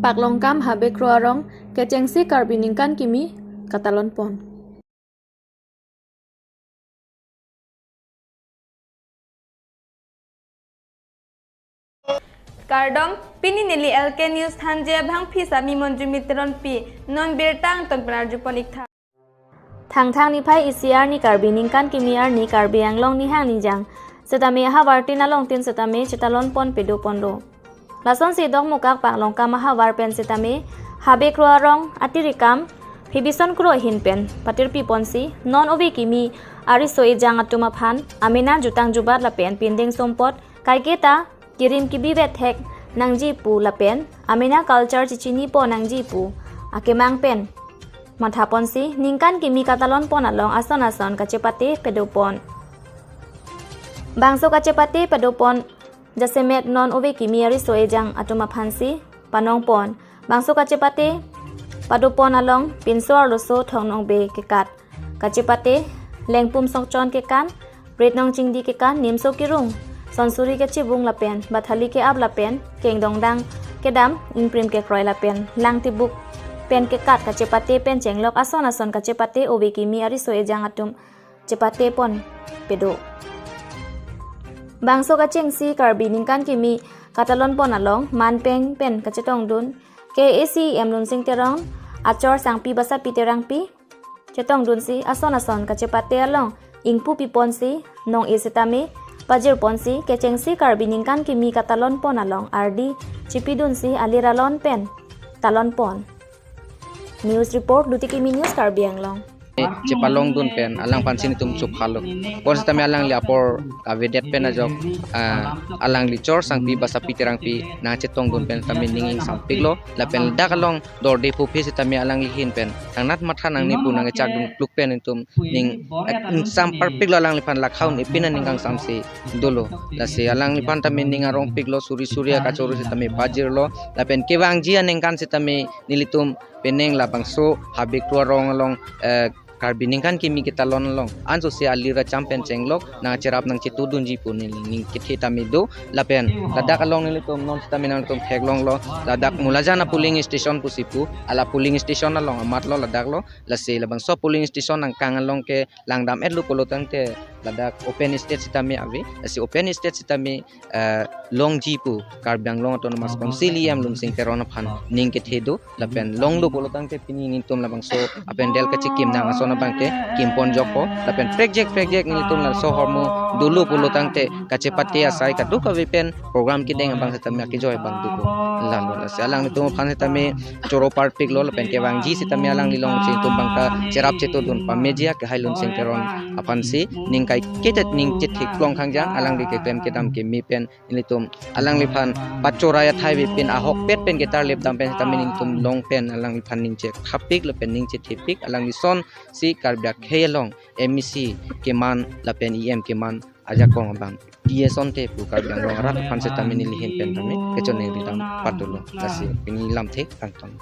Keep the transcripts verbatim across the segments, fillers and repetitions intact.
Paklongkam Habe Kro arong kechengsi Karbi ningkan kimi katalon pon. Kardom, pini neli L K News Thangjabang phisa mi Monjumi Teronpi, non birta angton pen arjupon iktha. Thangthang niphai isi arni Karbi ningkan kimi arni Karbi Anglong nihang nijang setame ahavar tin along tin setame chetalon pon pedo ponlo. Lasonsi Dokmoka Paklongkam ahavar pen setame Habe Kro arong atirikam Phibison Kro ahin pen patirpi ponsi non ove kimi ariso ejang atum aphan amena jutang jubat lapen pindeng sompot kaiketa kirim kibi vethek nangji pu lapen amena culture chichini pon nangji pu akemang pen matha ponsi ningkan kimi katalon pon along ason ason kachepate pedo pon. Bangso kachepate pedo pon jasemet non ove kimi ariso ejang atum aphansi panong pon. Bangso kachepate pado pon along pinso arloso thong nong be kekat kachepate, lengpum sokchon kekan, rit nong chingdi kekan, nimso kirung, sonsuri kachibung lapen bathali ke-ap lapen kengdongdang kedam, ingprim kekroi lapen lang tibuk pen kekat kachepate pen chenglok ason ason kachepate ove kimi ariso ejang atum chepate pon pedo. Bangso kachengsi Karbi ningkan kimi katalon pon along manpeng pen kachetongdun K A A C E M Lunsing Teron, achor Sangpi Basapi Terangpi chetongdunsi ason ason kachepate along ingpu piponsi nong-e setame pajir ponsi kechengsi Karbi ningkan kimi katalon pon along ardi chipidunsi alir alon pen talon pon. News report, Luti Kimi News, Karbi Anglong. Eh, chepalongdun pen alangphan si netum chuphalo. Bonsetame alangli apor kavedet pen ajok, ah, alangli chor Sangpi Basapi Terangpi nangchetongdun pen tame ning ingsampiklo. Lapen dak along dorde puphe setame alangli ahin pen thangnat matha nangne pu nangchakdun kluk pen netum ning, eh, ingsamparpiklo, alangliphan lakhaun epin aning kangsamse dolo. Lasi alangliphan tame ning arongpiklo, suri suri akachoro setame pajirlo. Lapen kevangji aningkan setame nelitum penang labangso Habe Kro arong along, eh, Karbi ningkan kimi ketalon along ansose alir acham pen chenglok nangcherap nangchetudunji pu neli ning kethe tame do. Lapen ladak along nelitum non setame nangtum theklonglo, ladak Mulajan a polling station pusi pu, ala polling station along amatlo ladak lo. Lasi labangso polling station angkang along ke langdam-etlo pulo tangte ladak open stage setame ave. Lasi open stage setame, eh, longji pu Karbi Anglong Autonomous Council E M Lunsing Teron aphan ning kethe do. Lapen longlo pulo tangte pini netum labangso apendel kachikim nang ason abang ke kimpon jokpo. Lapen prekjek prekjek netum laso ahormu dolo pulo tangte kachepate asai kadokave pen program kedeng abang setame akejoi abang dopo. Lalo lasi alanglitum aphan setame choro parpiklo lapen kevangji setame alangli along si netum abang kacherap chetudun pameji akehai Lunsing Teron aphansi ning kaiketet ning chethe klong khangjang, alangli keklem kedam keme pen nelitum alangliphan pachorai athai ave pen ahokpet pen ketarlip dam pen setame nelitum long pen alangliphan ning chekhapik lapen ning chethepik, alangli asonsi Karbi akhei along M A C keman lapen E M keman ajakong abang T S Onte pu Karbi Anglong arat aphan setame neli ahin pen tame kechoningri dam pathulo. Lasi pini lamthe kangton.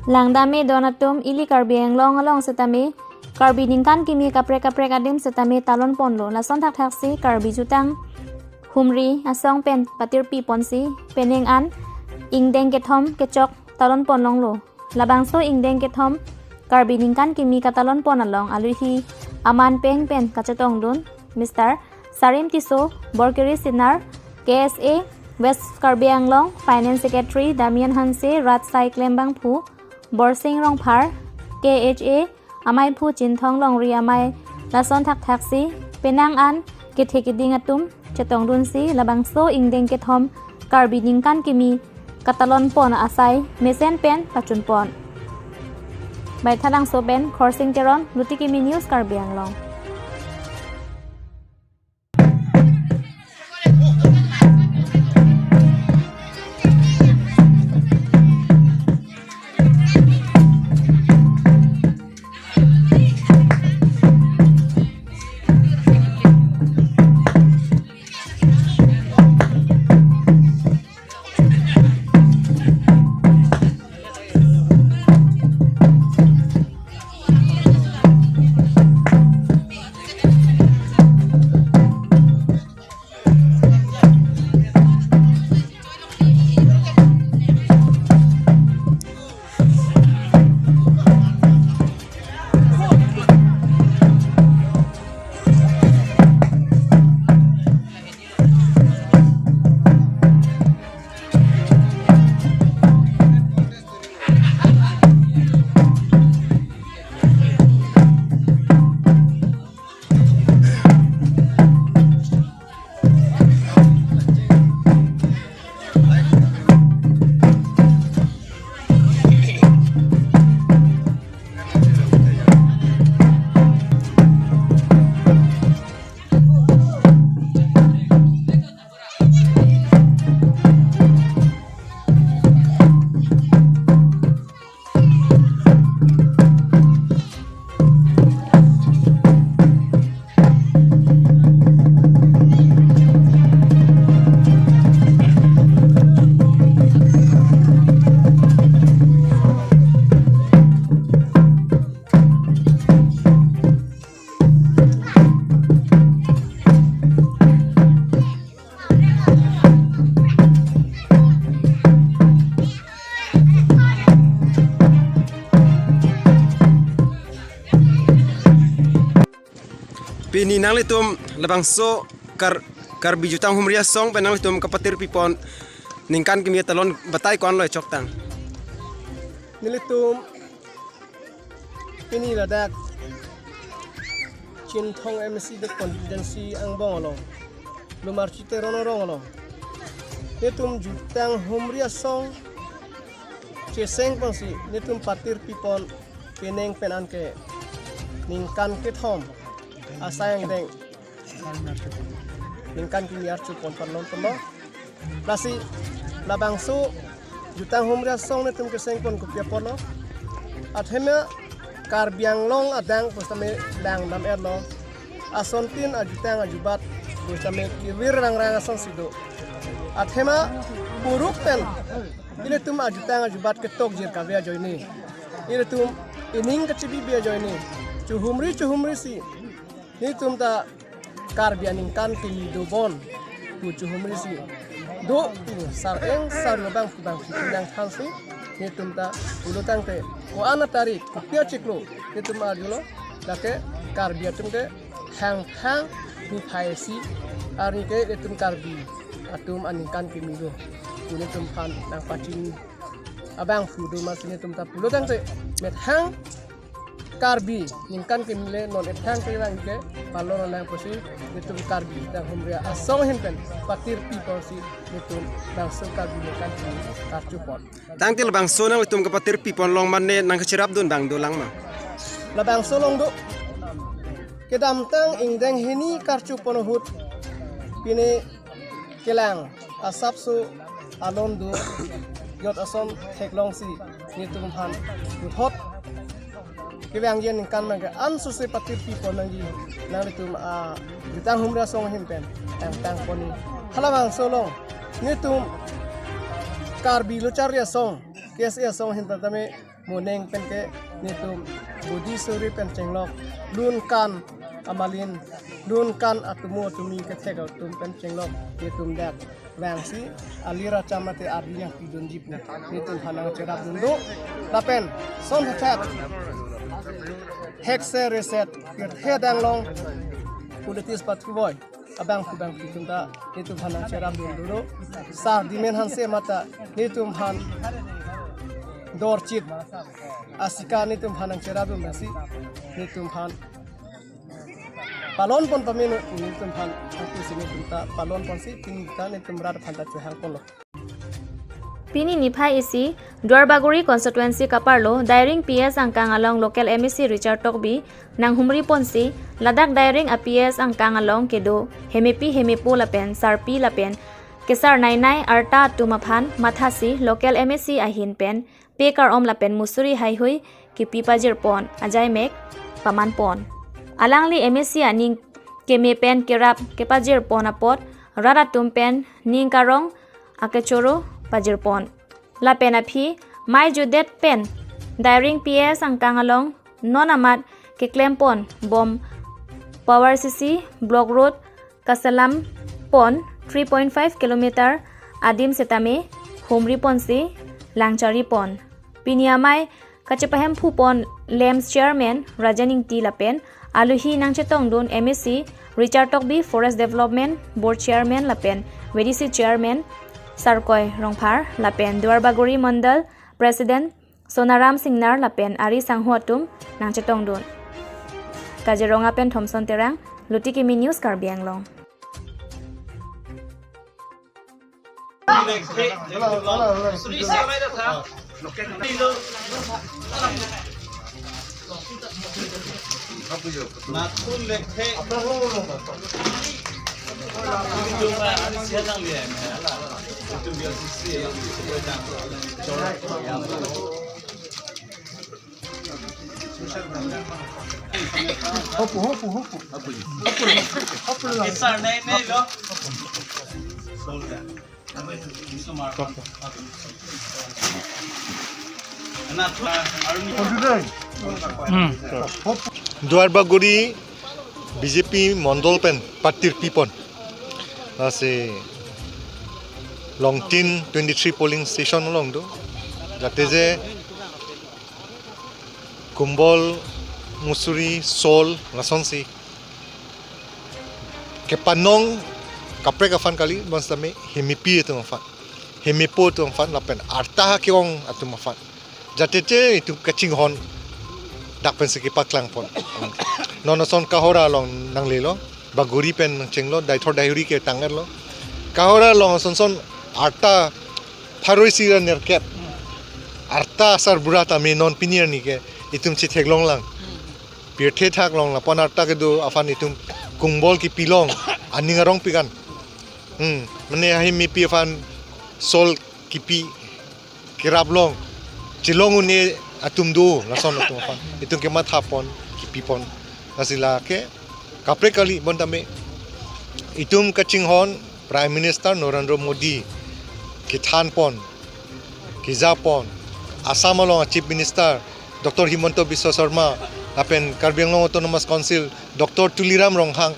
Langdam-e don atum, ili Karbi Anglong along setame Karbi ningkan kimi kaprek kaprek adim setame talon ponlo. Lason thakthaksi Karbi jutang humri asong pen patirpi ponsi penang an ingdeng kethom kechok talon ponlonglo. Labangso ingdeng kethom Karbi ningkan kimi katalon pon along aluhi aman peng pen kachetongdun Mister Sarim Tisso, Borkiri Sinar, K S A West Karbi Anglong, Finance Secretary Damian Hanse, Rat Sai Klembangphu, Borsing Rongphar, K H A amaiphu Chinthong Longri amei, lason thakthaksi penang an kethe keding atum chetongdunsi labangso ingdeng kethom Karbi ningkan kimi katalon pon asai mesen pen pachun pon. Baithalangso pen Khorsing Teron, Luti Kimi News, Karbi Anglong. Pini nanglitum labangso Kar-, Karbi Jutang Humri Asong pen nanglitum kapatir pipon ningkan kimi talon batai ko-an lo choktang. Nelitum pini ladak Chinthong M A C de constituency angbong along, Lumarchi Teron arong along, netum Jutang Humri Asong cheseng ponsi netum patir pipon penang pen anke ningkan kethom asai angdeng ningkan kimi archupon parlon polo. Lasi labangso Jutang Humri Asong netum keseng pon kopi apotlo. Athema Karbi Anglong adang pusitame langdam-etlo. Asontin ajutang ajubat pusitame kevir rangrang asonsi do. Athema puruk pen ilitum ajutang ajubat ketokjir kave ajoine, ilitum ining kachibibi ajoine, chehumri chehumrisi netum ta Karbi aningkan kimi dobom pu chehumrisi do pu sareng saru abang pu bang si pinang thansi netum ta pulo tangte ko-an atarik kopi achiklo netum arjulo, lake Karbi atum ke hang hang pu phaisi arni ke netum Karbi atum aningkan kimi do pu netum aphan nangpachini abang pu do, amatsi netum ta pulo tangte methang Karbi ningkan kimi le non ethang kevang ke palon alang pusi netum Karbi Jutang Humri Asong ahin pen patir piponsi netum bangso Karbi ningkan kimi karchupon. Tangte labangso nanglitum kapatir pipon along mane nangkacherapdun abang dolang ma? Labangso along do. Kedamtang ingdeng hini karchupon ahut pine kelang asapso alon do, jot ason theklongsi netum aphan puthot kevangji aningkan abang ke ansose patir pipon nangji nanglitum a Jutang Humri Asong ahin pen tangtang ponji. Halabangso along netum Karbi Lo Charli Asong, K S A asong ahin pen tame moneng pen ke netum bodi suri pen chenglok, lun kan amalin, lun kan atumu atumi kethek atum pen chenglok netum dak vangsi alir acham mate ardi nangpidunji pu netum aphan nangcherapdun do. Lapen son hachat hekse reset pirthe danglong politics pathuboi abang pu bang pi atum ta netum aphan nangcherapdun do. Sar Dimen Hanse mate netum aphan dorchit asika netum aphan nangcherapdun, lasi netum aphan palon pon pame non, netum aphan, aku si netum ta palon ponsi pini ta netum rat aphan ta chehang ponlo. Pini niphai isi Duarbagori constituency kaparlo Dairing P S angkang along local M A C Richard Tokbi nanghumri ponsi ladak Dairing a P S angkang along kedo hemepi hemepo lapen sarpi lapen kesar nainai arta atum aphan mathasi local M A C ahin pen pe kar-om lapen musuri haihui kipi pajirpon ajaimek pamanpon. Alangli M A C aning keme pen kerap kepajirpon apot rat atum pen ning karong akechoro pajirpon. Lapen aphi mei jutdet pen Dairing P S angkang along non amat keklempon bom Power C C Block Road kaselam pon three point five kilometer adim setame humri ponsi langchari pon. Pini amei kachepahemphu pon LAMPS Chairman Rajan Ingti lapen aluhi nangchetongdun M A C Richard Tokbi, Forest Development Board Chairman lapen V D C Chairman Sarkoi Rongphar lapen Duarbagori Mandal President Sonaram Singnar lapen ari sangho atum nangchetongdun. Kaziranga pen Thomson Terang, Luti Kimi News, Karbi Anglong. Hopu, hopu, hopu. Hopu, hopu. Hmm. Duarbagori B J P mondol pen patir pipon. Lasi Longtin twenty-three polling station along do. Jate je kumbol, musuri, sol, lasonsi Kepanong kaprek aphan kali, bonsitame hemepi atum aphan, hemepo atum aphan, lapen arta ke-ong atum aphan. Jatete itum kachinghon dak pensi kepaklang pon. Non ason Kohora along nanglelo, Bagori pen nangchenglo, Deithor Deihori ke tang-etlo. Kohora along ason son arta pharo isi ra nerkep. Arta sarbura tame non pini arni ke itum chetheklong lang. Pirthe thak long, lapen arta kedo aphan itum kungbol kepi long, aning arong pikan. Hmm, mane hemepi aphan sol kepi kerap long, chelong un-e atum do, lason atum aphan itum kematha pon, kepi pon. Lasi lake kaprek kali, bonta me itum kachinghon Prime Minister Narendra Modi kethan pon, keja pon, Assam along Chief Minister Doctor Himanta Biswa Sarma, lapen Karbi Anglong Autonomous Council Doctor Tuliram Ronghang,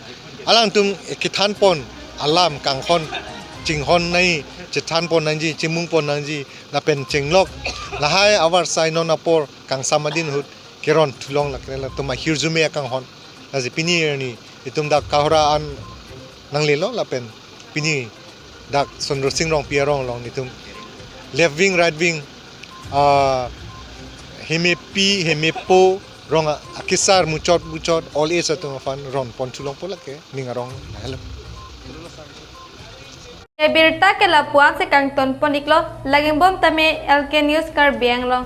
alangtum kethan pon alam kanghon, chinghon nai, chethan pon nangji, chimung pon nangji, lapen chenglok, lahai avarsai non apor kangsam adin ahut keron thulong, lake latum ahirjume akanghon. Lasi pini arni itum dak Kohora an nanglelo, lapen pini dak Chandra Sing Rongpi arong along itum left wing, right wing, ah, hemepi hemepo, rong a-, akesar muchot muchot, old age atum aphan ron pon thulongpo, lake ning arong. Hello. Ebirta ke lapu-an si kangton pon iklo, lake bonta me L K News Karbi Anglong.